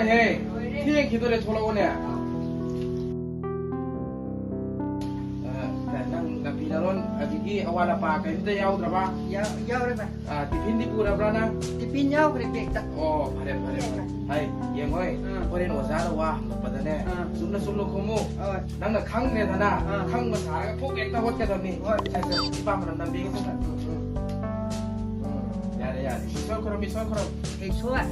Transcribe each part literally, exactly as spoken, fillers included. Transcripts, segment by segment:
ꯍꯦ, ꯊꯦꯡꯈꯤꯗꯣꯔꯦ, ꯊꯣꯛꯂꯛꯑꯣꯅꯦ꯫ ꯑ, ꯅꯪ ꯅꯥꯄꯤ ꯅꯔꯣꯟ ꯑꯗꯒꯤ ꯑꯋꯥꯠ ꯑꯄꯥ ꯀꯔꯤꯝꯇ ꯌꯥꯎꯗ꯭ꯔꯕ? ꯌꯥ-, ꯌꯥꯎꯔꯦ, ꯚꯥꯏ꯫ ꯑ, ꯇꯤꯐꯤꯟꯗꯤ ꯄꯨꯔꯕ꯭ꯔꯥ ꯅꯪ? ꯇꯤꯐꯤꯟ ꯌꯥꯎꯈ꯭ꯔꯦ ꯕꯦꯛꯇ꯫ ꯑꯣ, ꯐꯔꯦ, ꯐꯔꯦ, ꯐꯔꯦ꯫ ꯍꯥꯏ, ꯌꯦꯡꯉꯣꯏ, ꯑꯥ꯫ ꯍꯣꯔꯦꯟ ꯑꯣꯖꯥꯅ ꯋꯥ ꯍꯪꯉꯛꯄꯗꯅꯦ, ꯑꯥ꯫ ꯆꯨꯝꯅ ꯆꯨꯝꯅ ꯈꯨꯝꯃꯨ꯫ ꯍꯣꯏ꯫ ꯅꯪꯅ ꯈꯪꯗ꯭ꯔꯦꯗꯅ, ꯑꯥ꯫ ꯈꯪꯕ ꯁꯥꯔꯒ ꯊꯣꯛ ꯍꯦꯛꯇ ꯍꯣꯠꯀꯗꯕꯅꯤ꯫ ꯍꯣꯏ꯫ ꯁꯦ, ꯁꯦ, ꯏꯄꯥꯝꯕꯅ ꯅꯝꯕꯤꯒꯦ, ꯁꯦ, ꯁꯦ꯫ ꯎꯝ, ꯎꯝ꯫ ꯎꯝ, ꯌꯥꯔꯦ, ꯌꯥꯔꯦ꯫ ꯏꯁꯣꯔ ꯈꯨꯔꯨꯝ, ꯏꯁꯣꯔ ꯈꯨꯔꯨꯝ꯫ ꯏꯁꯣꯔ,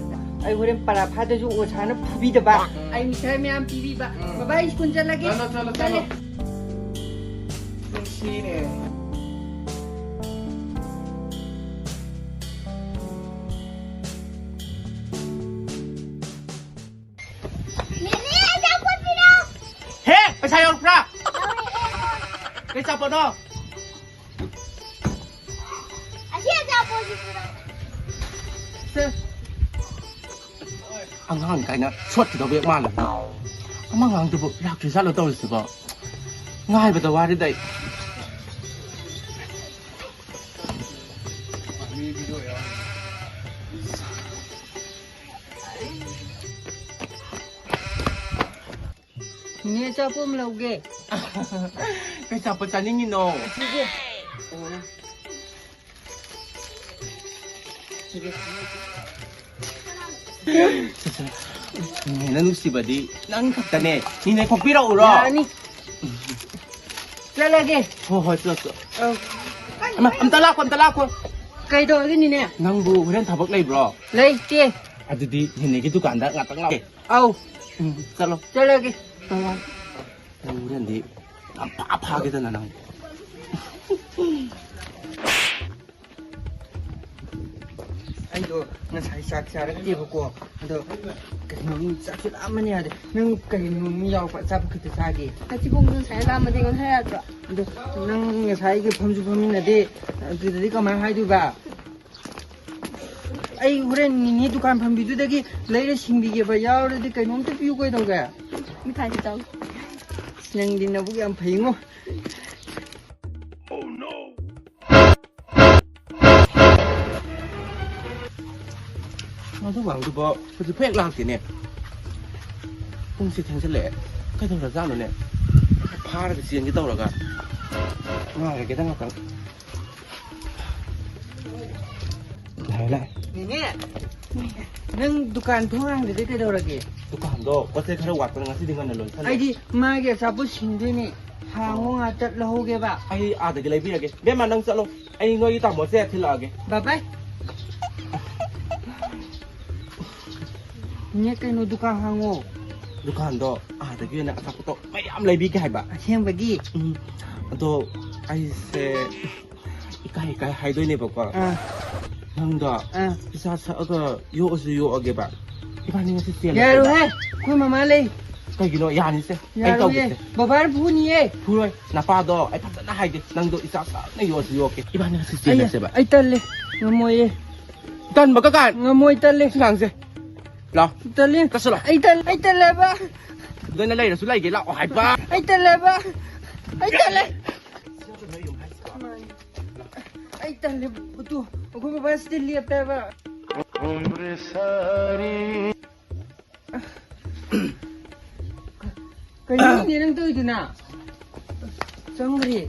ꯑꯩ ꯍꯣꯔꯦꯟ ꯄꯔꯥꯐꯥꯗꯁꯨ ꯑꯣꯖꯥꯅ ꯐꯨꯕꯤꯗꯕ꯫ ꯎꯝ꯫ ꯑꯩ ꯃꯤꯊꯥꯏ ꯃꯌꯥꯝ ꯄꯤꯕꯤꯕ꯫ ꯎꯝ꯫ ꯕꯕꯥ, ꯑꯩ ꯁ꯭ꯀꯨꯜ ꯆꯠꯂꯒꯦ꯫ ꯆꯠꯂꯣ, ꯆꯠꯂꯣ, ꯆꯠꯂꯣ꯫ ꯆꯠꯂꯦ꯫ ꯅꯨꯡꯁꯤꯅꯦ꯫ ꯅꯦꯅꯦ, ꯑꯆꯥꯄꯣꯠ ꯄꯤꯔꯛꯑꯣ꯫ ꯍꯦ, ꯄꯩꯁꯥ ꯌꯥꯎꯔꯛꯄ꯭ꯔꯥ? ꯌꯥꯎꯔꯛꯑꯦ꯫ ꯀꯩ ꯑꯆꯥꯄꯣꯠꯅꯣ? ꯑꯁꯤ ꯑꯆꯥꯄꯣꯠꯁꯤ ꯄꯤꯔꯛꯑꯣ꯫ ꯁꯦ꯫ ꯑꯉꯥꯡ ꯀꯥꯏꯅ ꯁꯣꯠꯈꯤꯗꯧꯕ ꯍꯦꯛ ꯃꯥꯜꯂꯦ꯫ ꯑꯃ ꯑꯉꯥꯡꯗꯨꯕꯨ ꯂꯥꯛꯇ꯭ꯔꯤꯖꯥꯠꯂꯣ ꯇꯧꯔꯤꯁꯤꯕꯣ? ꯉꯥꯏꯕꯗ ꯋꯥꯔꯦꯗ ꯑꯩ꯫ ꯅꯦ, ꯑꯆꯥꯄꯣꯠ ꯑꯃ ꯂꯧꯒꯦ꯫ ꯀꯩ ꯑꯆꯥꯄꯣꯠ ꯆꯥꯅꯤꯡꯉꯤꯅꯣ? ꯁꯤꯒꯦ꯫ ꯅꯦꯅꯦ ꯅꯨꯡꯁꯤꯕꯗꯤ ꯅꯪ ꯈꯛꯇꯅꯦ꯫ ꯅꯦꯅꯦ ꯈꯣꯛꯄꯤꯔꯛꯎꯔꯣ? ꯌꯥꯔꯅꯤ꯫ ꯆꯠꯂꯒꯦ꯫ ꯍꯣꯏ, ꯍꯣꯏ, ꯆꯠꯂꯣ, ꯆꯠꯂꯣ꯫ ꯑꯧ꯫ ꯑꯃ, ꯑꯝꯇ ꯂꯥꯛꯈꯣ, ꯑꯝꯇ ꯂꯥꯛꯈꯣ꯫ ꯀꯩꯗꯧꯔꯒꯦ, ꯅꯦꯅꯦ? ꯅꯪꯕꯨ ꯍꯣꯔꯦꯟ ꯊꯕꯛ ꯂꯩꯕ꯭ꯔꯣ? ꯂꯩꯇꯦ꯫ ꯑꯗꯨꯗꯤ ꯅꯦꯅꯦꯒꯤ ꯗꯨꯀꯥꯟꯗ ꯉꯥꯛꯇꯪ ꯂꯥꯛꯑꯣ꯫ ꯑꯧ꯫ ꯎꯝ, ꯆꯠꯂꯣ꯫ ꯆꯠꯂꯒꯦ꯫ ꯅꯪ ꯍꯣꯔꯦꯟꯗꯤ ꯌꯥꯝ ꯐꯥ-, ꯐꯥꯒꯦꯗꯅ ꯅꯪ꯫ ꯑꯩꯗꯣ ꯉꯁꯥꯏ ꯆꯥꯛ ꯆꯥꯔꯛꯇꯦꯕꯀꯣ, ꯑꯗꯣ ꯀꯩꯅꯣ, ꯆꯥꯛꯁꯨ ꯂꯥꯝꯃꯅꯤ ꯌꯥꯗꯦ꯫ ꯅꯪ ꯀꯩꯅꯣ ꯌꯥꯎꯔꯛꯄ ꯑꯆꯥꯄꯣꯠ ꯈꯤꯇ ꯆꯥꯒꯦ꯫ ꯉꯁꯤꯕꯣꯡꯗꯣ ꯉꯁꯥꯏ ꯂꯥꯝꯃꯗꯤ ꯑꯣꯟꯊ ꯌꯥꯗ꯭ꯔꯣ? ꯑꯗꯣ ꯅꯪ ꯉꯁꯥꯏꯒꯤ ꯐꯝꯁꯨ ꯐꯝꯃꯤꯟꯅꯗꯦ, ꯑꯗꯨꯗꯗꯤ ꯀꯃꯥꯏꯅ ꯍꯥꯏꯗꯣꯏꯕ? ꯑꯩ ꯍꯣꯔꯦꯟ ꯅꯤꯅꯤ ꯗꯨꯀꯥꯟ ꯐꯝꯕꯤꯗꯨꯗꯒꯤ ꯂꯩꯔ ꯁꯤꯡꯕꯤꯒꯦꯕ, ꯌꯥꯎꯔꯗꯤ ꯀꯩꯅꯣꯝꯇ ꯄꯤꯌꯨ ꯀꯩꯗꯧꯒꯦ? ꯃꯤꯊꯥꯏꯁꯨ ꯆꯥꯎ꯫ ꯅꯪꯗꯤ ꯅꯕꯨꯛ ꯌꯥꯝ ꯐꯩꯉꯣ꯫ ꯑꯗꯨ ꯋꯥꯡꯗꯨꯕꯣ ꯍꯧꯖꯤꯛ ꯍꯦꯛ ꯂꯥꯛꯇꯦꯅꯦ꯫ ꯄꯨꯡꯁꯦ ꯊꯦꯡꯖꯤꯜꯂꯛꯑꯦ꯫ ꯀꯩꯗꯧꯔꯖꯥꯠꯅꯣꯅꯦ? ꯐꯥꯔꯒ ꯆꯦꯟꯒꯦ ꯇꯧꯔꯒ꯫ ꯉꯥꯏꯔꯒꯦꯗ ꯉꯥꯛꯇꯪ꯫ ꯂꯥꯛꯑꯦ, ꯂꯥꯛꯑꯦ꯫ ꯅꯦꯅꯦ, ꯅꯪ ꯗꯨꯀꯥꯟ ꯊꯣꯡ ꯍꯥꯡꯗ꯭ꯔꯗꯤ ꯀꯩꯗꯧꯔꯒꯦ? ꯗꯨꯀꯥꯟꯗꯣ ꯄꯣꯠ ꯆꯩ ꯈꯔ ꯋꯥꯠꯄꯅ ꯉꯁꯤꯗꯤ ꯉꯟꯅ ꯂꯣꯟꯁꯜꯂꯦ꯫ ꯑꯩꯗꯤ ꯃꯥꯒꯤ ꯑꯆꯥꯄꯣꯠ ꯁꯤꯟꯗꯣꯏꯅꯦ꯫ ꯍꯥꯡꯉꯣ ꯉꯥꯛꯇ ꯂꯧꯍꯧꯒꯦꯕ꯫ ꯑꯩ ꯑꯥꯗꯒꯤ ꯂꯩꯕꯤꯔꯒꯦ꯫ ꯕꯦꯝꯃ, ꯅꯪ ꯆꯠꯂꯣ꯫ ꯑꯩ ꯅꯣꯏꯒꯤ ꯇꯥꯃꯣꯁꯦ ꯊꯤꯜꯂꯛꯑꯒꯦ꯫ ꯕꯥꯏ ꯕꯥꯏ꯫ ꯅꯦ, ꯀꯩꯅꯣ ꯗꯨꯀꯥꯟ ꯍꯥꯡꯉꯣ꯫ ꯗꯨꯀꯥꯟꯗꯣ ꯑꯥꯗꯒꯤ ꯑꯣꯏꯅ ꯑꯆꯥꯄꯣꯠꯇꯣ ꯃꯌꯥꯝ ꯂꯩꯕꯤꯒꯦ ꯍꯥꯏꯕ꯫ ꯑꯁꯦꯡꯕꯒꯤ? ꯎꯝ꯫ ꯑꯗꯣ ꯑꯩꯁꯦ ꯏꯀꯥꯏ ꯏꯀꯥꯏ ꯍꯥꯏꯗꯣꯏꯅꯦꯕꯀꯣ꯫ ꯑꯥ꯫ ꯅꯪꯗꯣ ꯑꯥ꯫ ꯏꯆꯥ ꯁꯛꯑꯒ ꯌꯣꯛꯑꯁꯨ ꯌꯣꯛꯑꯒꯦꯕ꯫ ꯏꯕꯥꯅꯤ ꯉꯁꯤ ꯆꯦꯜꯂꯁꯦꯕ꯫ ꯌꯥꯔꯣꯏꯍꯦ, ꯑꯩꯈꯣꯏ ꯃꯃꯥ ꯂꯩ꯫ ꯀꯩꯒꯤꯅꯣ? ꯌꯥꯅꯤꯁꯦ꯫ ꯑꯩ ꯌꯥꯔꯣꯏꯌꯦ꯫ ꯇꯧꯒꯦꯁꯦ꯫ ꯕꯕꯥꯅ ꯐꯨꯅꯤꯌꯦ꯫ ꯐꯨꯔꯣꯏ꯫ ꯅꯄꯥꯗꯣ ꯑꯩ ꯐꯖꯅ ꯍꯥꯏꯒꯦ꯫ ꯅꯪꯗꯣ ꯏꯆꯥ ꯁꯛꯅ ꯌꯣꯛꯑꯁꯨ ꯌꯣꯛꯀꯦ꯫ ꯏꯕꯥꯅꯤ ꯉꯁꯤ ꯑꯩ, ꯆꯦꯜꯂꯁꯦꯕ꯫ ꯑꯩ ꯇꯜꯂꯦ꯫ ꯉꯝꯃꯣꯏꯌꯦ꯫ ꯇꯟꯕ ꯀꯀꯥ꯫ ꯉꯝꯃꯣꯏ, ꯇꯜꯂꯦ꯫ ꯁꯤ ꯉꯥꯡꯁꯦ꯫ ꯂꯥꯎ꯫ ꯇꯜꯂꯦ꯫ ꯆꯠꯁꯤꯂꯥꯎ꯫ ꯑꯩ ꯇꯜ-, ꯑꯩ ꯇꯜꯂꯦꯕ꯫ ꯑꯗꯨꯅ ꯂꯩꯔꯁꯨ ꯂꯩꯒꯦ ꯂꯥꯛꯑꯣ ꯍꯥꯏꯕ꯫ ꯑꯩ ꯇꯜꯂꯦꯕ꯫ ꯑꯩ ꯇꯜꯂꯦ꯫ ꯑꯩ ꯇꯜꯂꯦ, ꯕꯨꯇꯨ꯫ ꯑꯩꯈꯣꯏ ꯕꯕꯥ ꯁꯤꯗ ꯂꯦꯞꯄꯦꯕ꯫ ꯀꯩꯅꯣꯅꯦ ꯅꯪ ꯇꯧꯔꯤꯗꯨꯅ? ꯆꯪꯈ꯭ꯔꯦ꯫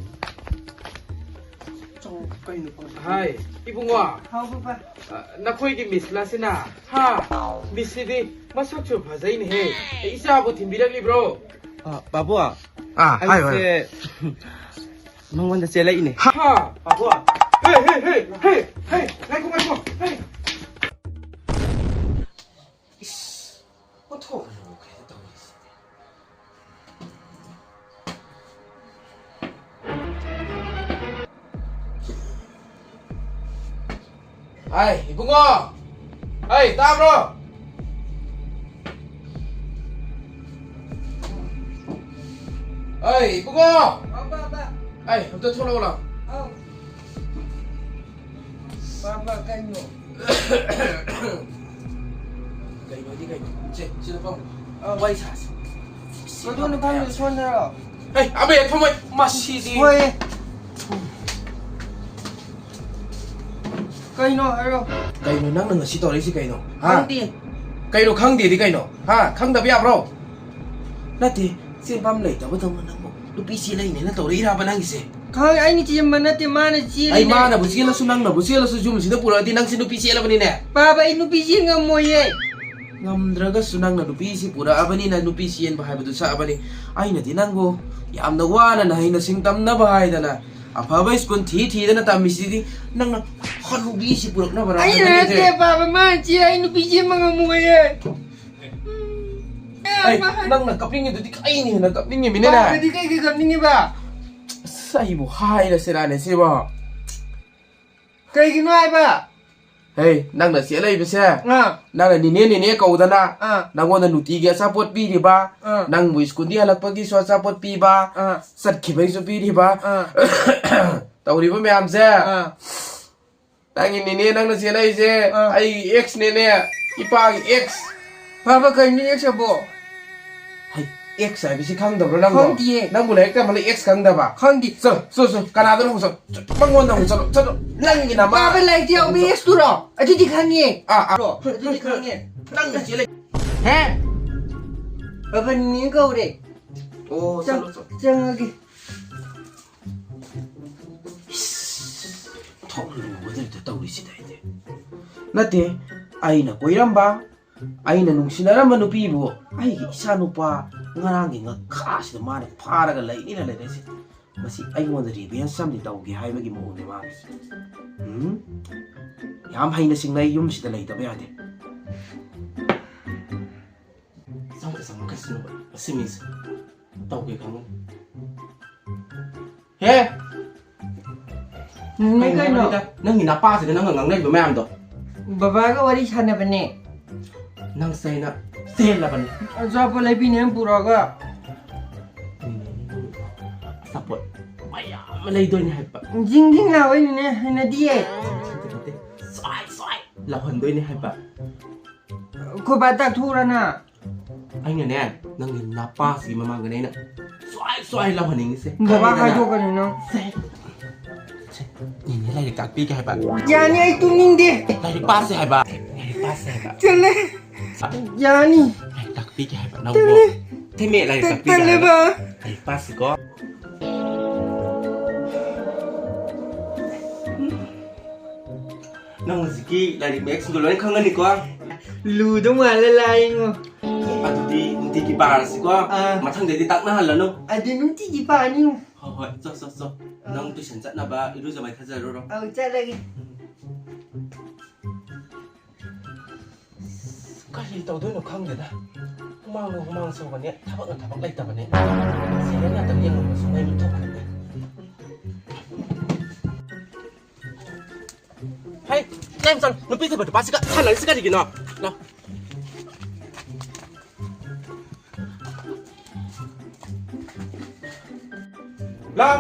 ꯀꯩꯅꯣ? ꯍꯥꯏ, ꯏꯕꯨꯡꯉꯣ꯫ ꯍꯥꯎ, ꯕꯕꯥ꯫ ꯑ, ꯅꯈꯣꯏꯒꯤ ꯃꯤꯁ ꯂꯥꯁꯤꯅ? ꯍꯥ? ꯃꯤꯁꯁꯤꯗꯤ ꯃꯁꯛꯁꯨ ꯐꯖꯩꯅꯦꯍꯦ꯫ ꯏꯆꯥꯕꯨ ꯊꯤꯟꯕꯤꯔꯛꯂꯤꯕ꯭ꯔꯣ? ꯑ, ꯕꯥꯕꯨ꯫ ꯑꯥ, ꯍꯥꯏꯌꯣ, ꯍꯥꯏꯌꯣ꯫ ꯑꯩꯁꯦ ꯃꯉꯣꯟꯗ ꯆꯦꯜꯂꯛꯏꯅꯦ꯫ ꯍꯥ? ꯕꯥꯕꯨ꯫ ꯍꯦ, ꯍꯦ, ꯍꯦ, ꯍꯦ, ꯍꯦ, ꯉꯥꯏꯈꯣ, ꯉꯥꯏꯈꯣ, ꯍꯦ꯫ ꯏꯁ, ꯑꯣꯟꯊꯣꯛꯅ ꯂꯣꯏꯈ꯭ꯔꯦꯗ ꯇꯧꯔꯤꯁꯤꯗꯤ꯫ ꯑꯩ, ꯏꯕꯨꯡꯉꯣ! ꯑꯩ, ꯇꯥꯕ꯭ꯔꯣ? ꯑꯩ, ꯏꯕꯨꯡꯉꯣ! ꯑꯧ, ꯕꯥ, ꯕꯥ꯫ ꯑꯩ, ꯑꯝꯇ ꯊꯣꯛꯂꯛꯑꯣ ꯂꯥꯎ꯫ ꯑꯧ꯫ ꯄꯥꯝꯕ ꯀꯩꯅꯣ? ꯀꯩꯅꯣꯗꯤ ꯀꯩꯅꯣ? ꯁꯦ, ꯁꯤꯗ ꯐꯝꯃꯨ꯫ ꯑ, ꯋꯥꯔꯤ ꯁꯥꯁꯤ꯫ ꯃꯗꯨꯅ ꯐꯝꯃꯤꯗꯣ ꯁꯣꯝꯗꯔꯣ? ꯍꯩ, ꯑꯕꯦ, ꯊꯣꯡꯃꯩ, ꯃꯁꯤꯗꯤ꯫ ꯍꯣꯏ꯫ ꯀꯩꯅꯣ ꯍꯥꯏꯔꯣ꯫ ꯀꯩꯅꯣ ꯅꯪꯅ ꯉꯁꯤ ꯇꯧꯔꯛꯏꯁꯤ ꯀꯩꯅꯣ? ꯍꯥ? ꯈꯪꯗꯦ꯫ ꯀꯩꯅꯣ ꯈꯪꯗꯦꯗꯤ ꯀꯩꯅꯣ? ꯍꯥ? ꯈꯪꯗꯕ ꯌꯥꯕ꯭ꯔꯣ? ꯅꯠꯇꯦ, ꯆꯦꯟꯐꯝ ꯂꯩꯇꯕꯗꯧꯅ ꯅꯪꯕꯨ ꯅꯨꯄꯤ ꯆꯦꯜꯂꯛꯏꯅꯦꯅ ꯇꯧꯔꯛꯏꯔꯕ ꯅꯪꯒꯤꯁꯦ? ꯈꯪ-, ꯑꯩꯅ ꯆꯦꯟꯕ ꯅꯠꯇꯦ, ꯃꯥꯅ ꯑꯩ ꯆꯦꯜꯂꯤꯅꯦ꯫ ꯃꯥꯅꯕꯨ ꯆꯦꯜꯂꯁꯨ ꯅꯪꯅꯕꯨ ꯆꯦꯜꯂꯁꯨ ꯌꯨꯝꯁꯤꯗ ꯄꯨꯔꯛꯑꯗꯤ ꯅꯪꯁꯦ ꯅꯨꯄꯤ ꯆꯦꯜꯂꯕꯅꯤꯅꯦ꯫ ꯄꯥꯕ, ꯑꯩ ꯅꯨꯄꯤ ꯆꯦꯟ ꯉꯝꯃꯣꯏꯌꯦ꯫ ꯉꯝꯗ꯭ꯔꯒꯁꯨ ꯅꯪꯅ ꯅꯨꯄꯤꯁꯤ ꯄꯨꯔꯛꯑꯕꯅꯤꯅ ꯅꯨꯄꯤ ꯆꯦꯟꯕ ꯍꯥꯏꯕꯗꯨ ꯁꯛꯑꯕꯅꯤ꯫ ꯑꯩꯅꯗꯤ ꯅꯪꯕꯨ ꯌꯥꯝꯅ ꯋꯥꯅ ꯅꯍꯩ ꯅꯁꯤꯡ ꯇꯝꯅꯕ ꯍꯥꯏꯗꯅ ꯑꯐꯕ ꯁ꯭ꯀꯨꯜ ꯊꯤ ꯊꯤꯗꯅ ꯇꯝꯃꯤꯁꯤꯗꯤ ꯅꯪꯅ ꯍꯅꯨꯕꯤꯁꯤ ꯄꯨꯔꯛꯅꯕ ꯑꯩꯅ ꯅꯠꯇꯦ, ꯄꯥꯕ, ꯃꯥꯅ ꯆꯦ-, ꯑꯩ ꯅꯨꯄꯤ ꯆꯦꯟꯕ ꯉꯝꯃꯣꯏꯌꯦ꯫ ꯑꯩ, ꯃꯥ-, ꯅꯪꯅ ꯀꯞꯅꯤꯡꯉꯤꯗꯨꯗꯤ ꯑꯩꯅ ꯍꯦꯟꯅ ꯀꯞꯅꯤꯡꯉꯤꯃꯤꯅꯦ꯫ ꯄꯥꯕꯗꯤ ꯀꯩꯒꯤ ꯀꯞꯅꯤꯡꯉꯤꯕ? ꯑꯁ, ꯑꯩꯕꯨ ꯍꯥꯏꯔꯁꯤꯔꯥꯅꯦ ꯁꯤꯕꯣ? ꯀꯩꯒꯤꯅꯣ ꯍꯥꯏꯕ? ꯍꯦ, ꯅꯪꯅ ꯆꯦꯜꯂꯛꯏꯕꯁꯦ, ꯑꯥ꯫ ꯅꯪꯅ ꯅꯤꯅꯦ, ꯅꯤꯅꯦ ꯀꯧꯗꯅ, ꯑꯥ꯫ ꯅꯪꯉꯣꯟꯗ ꯅꯨꯡꯇꯤꯒꯤ ꯑꯆꯥꯄꯣꯠ ꯄꯤꯔꯤꯕ, ꯑꯥ꯫ ꯅꯪꯕꯨ ꯁ꯭ꯀꯨꯜꯗꯤ ꯍꯜꯂꯛꯄꯒꯤꯁꯨ ꯑꯆꯥꯄꯣꯠ ꯄꯤꯕ, ꯑꯥ꯫ ꯆꯠꯈꯤꯕꯒꯤꯁꯨ ꯄꯤꯔꯤꯕ, ꯑꯥ꯫ ꯇꯧꯔꯤꯕ ꯃꯌꯥꯝꯁꯦ, ꯑꯥ꯫ ꯅꯪꯒꯤ ꯅꯤꯅꯦ, ꯅꯪꯅ ꯆꯦꯜꯂꯛꯏꯁꯦ, ꯑꯥ꯫ ꯑꯩꯒꯤ ex ꯅꯦꯅꯦ, ꯏꯄꯥꯒꯤ ex꯫ ꯄꯥꯕ, ꯀꯩꯅꯣ ex ꯑꯕꯣ? ꯍꯩ, ex ꯍꯥꯏꯕꯁꯤ ꯈꯪꯗꯕ꯭ꯔꯣ ꯅꯪꯕꯣ? ꯈꯪꯗꯤꯌꯦ꯫ ꯅꯪꯕꯨ ꯂꯥꯏꯔꯤꯛ ꯇꯝꯕꯗ ex ꯈꯪꯗꯕ? ꯈꯪꯗꯦ꯫ ꯆꯠꯂꯣ, ꯆꯠꯂꯣ, ꯆꯠꯂꯣ꯫ ꯀꯅꯥꯗꯅꯣ ꯍꯪꯉꯨ ꯆꯠꯂꯣ꯫ ꯆꯠꯂꯣ, ꯃꯉꯣꯟꯗ ꯍꯪꯉꯨ ꯆꯠꯂꯣ꯫ ꯆꯠꯂꯣ, ꯅꯪꯒꯤ ꯅꯃꯥ-, ꯄꯥꯕ, ꯂꯥꯏꯔꯤꯛꯇ ꯌꯥꯎꯕ ex ꯇꯨꯔꯣ? ꯑꯗꯨꯗꯤ ꯈꯪꯉꯦ꯫ ꯑꯥ, ꯑꯥ꯫ ꯑꯗꯨꯗꯤ ꯈꯪꯉꯦ꯫ ꯅꯪꯅ ꯆꯦꯜꯂꯛ-, ꯍꯦ? ꯄꯥꯕ, ꯅꯤꯅꯦ ꯀꯧꯔꯦ꯫ ꯑꯣ, ꯆꯪ-, ꯆꯠꯂꯣ, ꯆꯠꯂꯣ꯫ ꯆꯪꯉꯒꯦ꯫ ꯏꯁ, ꯊꯣꯛ ꯂꯨꯕꯗ ꯍꯦꯛꯇ ꯇꯧꯔꯤꯁꯤꯗ ꯑꯩꯗꯤ꯫ ꯅꯠꯇꯦ, ꯑꯩꯅ ꯀꯣꯏꯔꯝꯕ, ꯑꯩꯅ ꯅꯨꯡꯁꯤꯅꯔꯝꯕ ꯅꯨꯄꯤꯕꯨ ꯑꯩꯒꯤ ꯏꯆꯥ ꯅꯨꯄꯥ ꯉꯔꯥꯡꯒꯤ ꯉꯈꯥꯁꯤꯗ ꯃꯥꯅ ꯐꯥꯔꯒ ꯂꯩꯅꯤꯅ ꯂꯩꯔꯛꯏꯁꯦ꯫ ꯃꯁꯤ ꯑꯩꯉꯣꯟꯗ revenge ꯑꯃꯗꯤ ꯇꯧꯒꯦ ꯍꯥꯏꯕꯒꯤ ꯃꯑꯣꯡꯅꯦ ꯃꯥꯒꯤꯁꯦ꯫ ꯎꯝ? ꯌꯥꯝ ꯍꯩꯅ ꯁꯤꯡꯅ ꯑꯩ ꯌꯨꯝꯁꯤꯗ ꯂꯩꯇꯕ ꯌꯥꯗꯦ꯫ ꯆꯪꯗ ꯆꯪꯉꯛꯀꯁꯤꯅꯣꯕ ꯃꯁꯤ ꯃꯤꯁꯦ꯫ ꯇꯧꯒꯦ ꯈꯪꯉꯨ꯫ ꯍꯦ! ꯅꯤꯅꯦ, ꯀꯩꯅꯣ ꯀꯩꯅꯣ? ꯍꯥꯏꯕꯅꯤꯗ? ꯅꯪꯒꯤ ꯅꯄꯥꯁꯤꯒ ꯅꯪꯒ ꯉꯥꯡꯅꯔꯤꯕ ꯃꯌꯥꯝꯗꯣ? ꯕꯕꯥꯒ ꯋꯥꯔꯤ ꯁꯥꯟꯅꯕꯅꯦ꯫ ꯅꯪꯁꯦ ꯑꯩꯅ ꯆꯦꯜꯂꯕꯅꯤ꯫ ꯑꯆꯥꯄꯣꯠ ꯂꯩꯕꯤꯅꯦꯅ ꯄꯨꯔꯛꯑꯒ꯫ ꯑꯆꯥꯄꯣꯠ ꯃꯌꯥꯝ ꯑꯃ ꯂꯩꯗꯣꯏꯅꯦ ꯍꯥꯏꯕ꯫ ꯖꯤꯡ ꯖꯤꯡ ꯂꯥꯎꯕꯩꯅꯤꯅꯦ, ꯍꯩꯅꯗꯤꯌꯦ꯫ ꯅꯠꯇꯦ, ꯅꯠꯇꯦ꯫ ꯁ꯭ꯋꯥꯏ ꯁ꯭ꯋꯥꯏ ꯂꯥꯎꯍꯟꯗꯣꯏꯅꯦ ꯍꯥꯏꯕ꯫ ꯑꯩꯈꯣꯏ ꯕꯥ ꯇꯥꯛꯊꯣꯛꯎꯔꯅ꯫ ꯑꯩꯅꯅꯦ, ꯅꯪꯒꯤ ꯅꯄꯥꯁꯤꯒꯤ ꯃꯃꯥꯡꯗꯅꯦ ꯑꯩꯅ ꯁ꯭ꯋꯥꯏ ꯁ꯭ꯋꯥꯏ ꯂꯥꯎꯍꯟꯅꯤꯡꯉꯤꯁꯦ꯫ ꯕꯕꯥ ꯈꯪꯉꯦꯗꯅ? ꯍꯥꯏꯗꯣꯛꯀꯅꯤ ꯅꯪ꯫ ꯁꯦ, ꯁꯦ, ꯅꯦꯅꯦ ꯂꯥꯏꯔꯤꯛ ꯇꯥꯛꯄꯤꯒꯦ ꯍꯥꯏꯕ꯫ ꯌꯥꯅꯤ, ꯑꯩ ꯇꯨꯝꯅꯤꯡꯗꯦ꯫ ꯂꯥꯏꯔꯤꯛ ꯄꯥꯁꯦ ꯍꯥꯏꯕ꯫ ꯂꯥꯏꯔꯤꯛ ꯄꯥꯁꯦ ꯍꯥꯏꯕ꯫ ꯇꯜꯂꯦ꯫ ꯌꯥꯅꯤ꯫ ꯂꯥꯏꯔꯤꯛ ꯇꯥꯛꯄꯤꯒꯦ ꯍꯥꯏꯕ ꯅꯪꯕꯨ꯫ ꯇꯜꯂꯦ꯫ ꯁꯦꯝꯃꯦ ꯂꯥꯏꯔꯤꯛ ꯇꯥꯛꯄꯤꯒꯦ ꯍꯥꯏꯕ꯫ ꯇꯜꯂꯦꯕ꯫ ꯂꯥꯏꯔꯤꯛ ꯄꯥꯁꯤꯀꯣ꯫ ꯅꯪ ꯍꯧꯖꯤꯛꯀꯤ ꯂꯥꯏꯔꯤꯛ ꯃꯌꯦꯛꯁꯤꯡꯗꯣ ꯂꯣꯏ ꯈꯪꯉꯅꯤꯀꯣ? ꯂꯨꯗꯧ ꯃꯥꯜꯂꯦ ꯂꯥꯏꯉꯣ꯫ ꯑꯗꯨꯗꯤ ꯅꯨꯡꯇꯤꯒꯤ ꯄꯥꯔꯁꯤꯀꯣ? ꯑꯥ꯫ ꯃꯊꯪꯗꯩꯗꯤ ꯇꯥꯛꯅꯍꯜꯂꯅꯨ꯫ ꯑꯗꯨ ꯅꯨꯡꯇꯤꯒꯤ ꯄꯥꯅꯤꯉꯣ꯫ ꯍꯣꯏ, ꯍꯣꯏ, ꯆꯣ, ꯆꯣ, ꯆꯣ꯫ ꯑꯥ꯫ ꯅꯪ ꯇꯨꯏꯁꯟ ꯆꯠꯅꯕ ꯏꯔꯨꯖ ꯃꯥꯏꯊꯖꯔꯨꯔꯣ꯫ ꯑꯧ, ꯆꯠꯂꯒꯦ꯫ ꯎꯝ꯫ ꯀꯔꯤ ꯇꯧꯗꯣꯏꯅꯣ ꯈꯪꯗꯦꯗ꯫ ꯍꯨꯃꯥꯡꯅ ꯍꯨꯃꯥꯡ ꯁꯧꯕꯅꯦ, ꯊꯕꯛꯅ ꯊꯕꯛ ꯂꯩꯇꯕꯅꯦ꯫ ꯁꯤꯗ ꯉꯥꯛꯇꯪ ꯌꯦꯡꯉꯝꯕꯁꯨ ꯃꯩ ꯃꯨꯠꯊꯣꯛꯈ꯭ꯔꯦꯅꯦ꯫ ꯍꯩ, ꯏꯆꯥ ꯌꯥꯝ ꯆꯪ-, ꯅꯨꯄꯤ ꯊꯤꯕ ꯅꯨꯄꯥꯁꯤꯒ ꯁꯥꯟꯅꯔꯤꯁꯤ ꯀꯔꯤꯒꯤꯅꯣ? ꯂꯥꯎ꯫ ꯂꯥꯎ꯫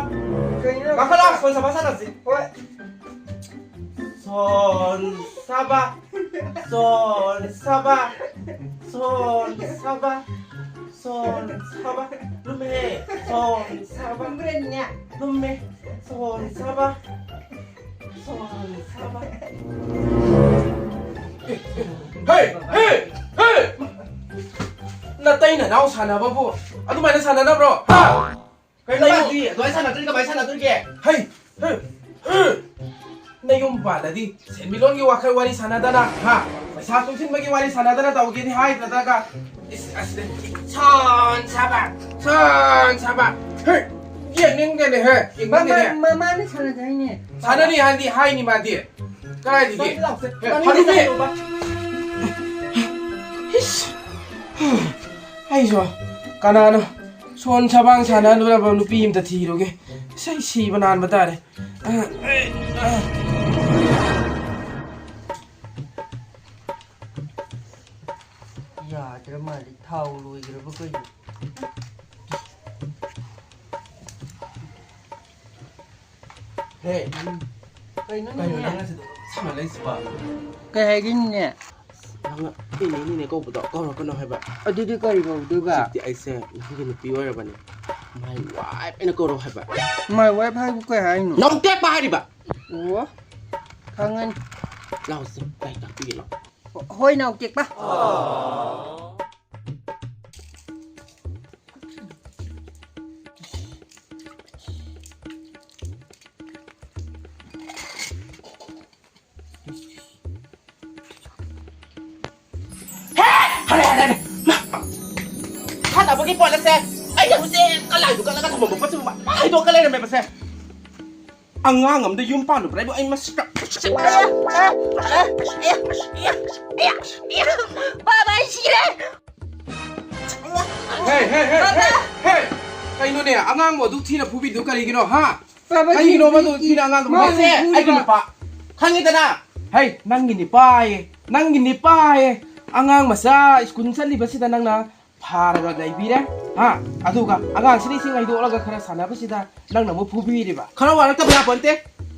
ꯀꯩꯅꯣ? ꯀꯥꯈꯠꯂꯣ, ꯁꯣꯟ ꯁꯥꯕ ꯁꯥꯟꯅꯁꯤ꯫ ꯍꯣꯏ꯫ ꯁꯣꯟ ꯁꯥꯕ, ꯁꯣꯟ ꯁꯥꯕ, ꯁꯣꯟ ꯁꯥꯕ, ꯁꯣꯟ ꯁꯥꯕ꯫ ꯂꯨꯝꯃꯦ, ꯁꯣꯟ ꯁꯥꯕ꯫ ꯂꯨꯝꯕ꯭ꯔꯅꯦ? ꯂꯨꯝꯃꯦ, ꯁꯣꯟ ꯁꯥꯕ꯫ ꯁꯣꯟ ꯁꯥꯕ꯫ ꯍꯦ, ꯍꯦ, ꯍꯦ! ꯅꯇꯩ ꯅꯅꯥꯎ ꯁꯥꯟꯅꯕꯕꯨ ꯑꯗꯨꯃꯥꯏꯅ ꯁꯥꯟꯅꯅꯕ꯭ꯔꯣ? ꯍꯥ? ꯀꯩꯅꯣ ꯂꯩꯌꯣ꯫ ꯃꯥꯗꯤ ꯑꯗꯨꯃꯥꯏꯅ ꯁꯥꯟꯅꯗ꯭ꯔꯗꯤ ꯀꯃꯥꯏꯅ ꯁꯥꯟꯅꯗꯣꯔꯤꯒꯦ? ꯍꯩ! ꯍꯦ! ꯍꯦ! ꯅꯌꯨꯝ ꯄꯥꯜꯂꯗꯤ ꯁꯦꯟꯃꯤꯠꯂꯣꯟꯒꯤ ꯋꯥꯈꯜ ꯋꯥꯔꯤ ꯁꯥꯟꯅꯗꯅ, ꯍꯥ? ꯄꯩꯁꯥ ꯇꯨꯡꯁꯤꯟꯕꯒꯤ ꯋꯥꯔꯤ ꯁꯥꯟꯅꯗꯅ ꯇꯧꯒꯦꯗꯤ ꯍꯥꯏꯗ꯭ꯔꯒ, ꯏꯁ, ꯑꯁꯤꯗ ꯁꯣꯟ ꯁꯥꯕ, ꯁꯣꯟ ꯁꯥꯕ꯫ ꯍꯦ! ꯌꯦꯡꯅꯤꯡꯗꯦꯅꯦ, ꯍꯦ! ꯌꯦꯡꯅꯤꯡꯗꯦꯅꯦ꯫ ꯃꯃꯥ-, ꯃꯃꯥꯅ ꯁꯥꯟꯅꯖꯩꯅꯦ꯫ ꯁꯥꯟꯅꯅꯤ ꯍꯥꯏꯗꯤ ꯍꯥꯏꯅꯤ ꯃꯥꯗꯤ꯫ ꯀꯗꯥꯏꯗꯒꯤ? ꯆꯠꯂꯨ ꯂꯥꯎ, ꯆꯠ-, ꯍꯦ, ꯃꯃꯤꯡ ꯐꯥꯔꯨꯛꯅꯦ! ꯆꯠꯂꯨꯕ꯫ ꯏꯁ! ꯑꯩꯁꯨ ꯀꯅꯥꯅꯣ ꯁꯣꯟ ꯁꯕꯥꯡ ꯁꯥꯟꯅꯍꯜꯂꯨꯔꯕ ꯅꯨꯄꯤ ꯑꯝꯇ ꯊꯤꯔꯨꯒꯦ꯫ ꯏꯁ, ꯑꯩ ꯁꯤꯕ ꯅꯥꯟꯕ ꯇꯥꯔꯦ꯫ ꯑ, ꯑ꯫ ꯌꯥꯗ꯭ꯔ ꯃꯥꯜꯂꯦ, ꯊꯥꯎ ꯂꯣꯏꯈ꯭ꯔꯕ ꯀꯩꯅꯣ? ꯍꯦ, ꯀꯩꯅꯣꯅꯦ? ꯀꯩꯅꯣ ꯅꯪ ꯑꯁꯤꯗ ꯁꯥꯟꯅ ꯂꯩꯁꯤꯕꯣ? ꯀꯩ ꯍꯥꯏꯒꯦꯅꯦ? ꯅꯪ ꯏꯅꯦ, ꯏꯅꯦ ꯀꯧꯕꯗꯣ ꯀꯧꯔꯛꯀꯅꯣ ꯍꯥꯏꯕ꯫ ꯑꯗꯨꯗꯤ ꯀꯔꯤ ꯀꯧꯗꯣꯏꯕ? ꯍꯧꯖꯤꯛꯇꯤ ꯑꯩꯁꯦ ꯅꯪꯒꯤ ꯅꯨꯄꯤ ꯑꯣꯏꯔꯕꯅꯦ꯫ My wife ꯍꯥꯏꯅ ꯀꯧꯔꯛꯑꯣ ꯍꯥꯏꯕ꯫ My wife ꯍꯥꯏꯕꯨ ꯀꯩ ꯍꯥꯏꯅꯣ? ꯅꯧ ꯇꯦꯛꯄ ꯍꯥꯏꯔꯤꯕ꯫ ꯑꯣ, ꯈꯪꯉꯅꯤ꯫ ꯂꯥꯎꯁꯦ, ꯂꯥꯏꯔꯤꯛ ꯇꯥꯛꯄꯤꯒꯦ ꯂꯥꯎ꯫ ꯍꯣꯏ, ꯅꯥꯎ ꯇꯦꯛꯄ꯫ ꯍꯦ! ꯍꯔꯦ, ꯍꯔꯦ, ꯍꯔꯦ! ꯃꯥ! ꯁꯥꯟꯅꯕꯒꯤ ꯄꯣꯠ ꯑꯁꯦ ꯑꯩꯅ ꯍꯧꯖꯤꯛ ꯀꯂꯥꯏꯗꯨ ꯀꯠꯂꯒ ꯊꯝꯃꯝꯕ ꯄꯣꯠꯁꯤꯕꯨ ꯃꯥ ꯍꯩꯗꯣꯛꯀ ꯂꯩꯔꯝꯃꯦꯕꯁꯦ꯫ ꯑꯉꯥꯡ ꯑꯃꯗ ꯌꯨꯝ ꯄꯥꯜꯂꯨꯕ꯭ꯔꯥ ꯍꯥꯏꯕꯨ ꯑꯩ ꯃꯁꯛ ꯕꯥꯕꯥ, ꯑꯩ ꯁꯤꯔꯦ! ꯍꯦ, ꯍꯦ, ꯍꯦ, ꯍꯦ, ꯍꯦ! ꯀꯩꯅꯣꯅꯦ, ꯑꯉꯥꯡꯕꯨ ꯑꯗꯨꯛ ꯊꯤꯅ ꯐꯨꯕꯤꯗꯨ ꯀꯔꯤꯒꯤꯅꯣ, ꯍꯥ? ꯕꯥꯕꯥ, ꯀꯩꯒꯤꯅꯣꯕ ꯑꯗꯨ ꯊꯤꯅ ꯑꯉꯥꯡꯗꯣ ꯃꯥ ꯐꯨꯕꯤꯁꯦ? ꯐꯨꯕꯤꯕ꯫ ꯑꯩꯒꯤ ꯅꯨꯄꯥ, ꯈꯪꯉꯤꯗꯅ? ꯍꯩ, ꯅꯪꯒꯤ ꯅꯨꯄꯥ ꯍꯥꯏꯌꯦ, ꯅꯪꯒꯤ ꯅꯨꯄꯥ ꯍꯥꯏꯌꯦ꯫ ꯑꯉꯥꯡ ꯃꯆꯥ ꯁ꯭ꯀꯨꯜ ꯆꯠꯂꯤꯕꯁꯤꯗ ꯅꯪꯅ ꯐꯥꯔꯒ ꯂꯩꯕꯤꯔꯦ, ꯍꯥ? ꯑꯗꯨꯒ ꯑꯉꯥꯡꯁꯤꯅ ꯏꯁꯤꯡ ꯍꯩꯗꯣꯛꯂꯒ ꯈꯔ ꯁꯥꯟꯅꯕꯁꯤꯗ ꯅꯪꯅ ꯑꯃꯨꯛ ꯐꯨꯕꯤꯔꯤꯕ꯫ ꯈꯔ ꯋꯥꯔꯛꯇꯕ ꯌꯥꯄꯣꯟꯇꯦ꯫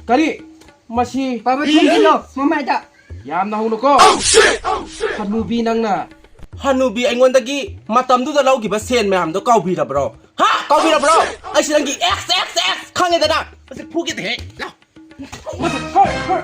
ꯀꯔꯤ? ꯃꯁꯤ ꯕꯥꯕꯥ, ꯊꯣꯡꯖꯤꯜꯂꯣ, ꯃꯃꯥꯏꯗ꯫ ꯌꯥꯝꯅ ꯍꯧꯅꯀꯣ꯫ ꯍꯅꯨꯕꯤ ꯅꯪꯅ꯫ ꯍꯅꯨꯕꯤ ꯑꯩꯉꯣꯟꯗꯒꯤ ꯃꯇꯝꯗꯨꯗ ꯂꯧꯈꯤꯕ ꯁꯦꯟ ꯃꯌꯥꯝꯗꯣ ꯀꯥꯎꯕꯤꯔꯕ꯭ꯔꯣ? ꯍꯥ? ꯀꯥꯎꯕꯤꯔꯕ꯭ꯔꯣ? ꯑꯩꯁꯤ ꯅꯪꯒꯤ ꯑꯦꯛꯁ, ꯑꯦꯛꯁ, ꯑꯦꯛꯁ ꯈꯪꯉꯦꯗꯅ꯫ ꯃꯁꯤ ꯐꯨꯒꯦ ꯇꯧꯍꯦ꯫ ꯂꯥꯎ꯫ ꯃꯁꯤ, ꯍꯣꯏ, ꯍꯣꯏ꯫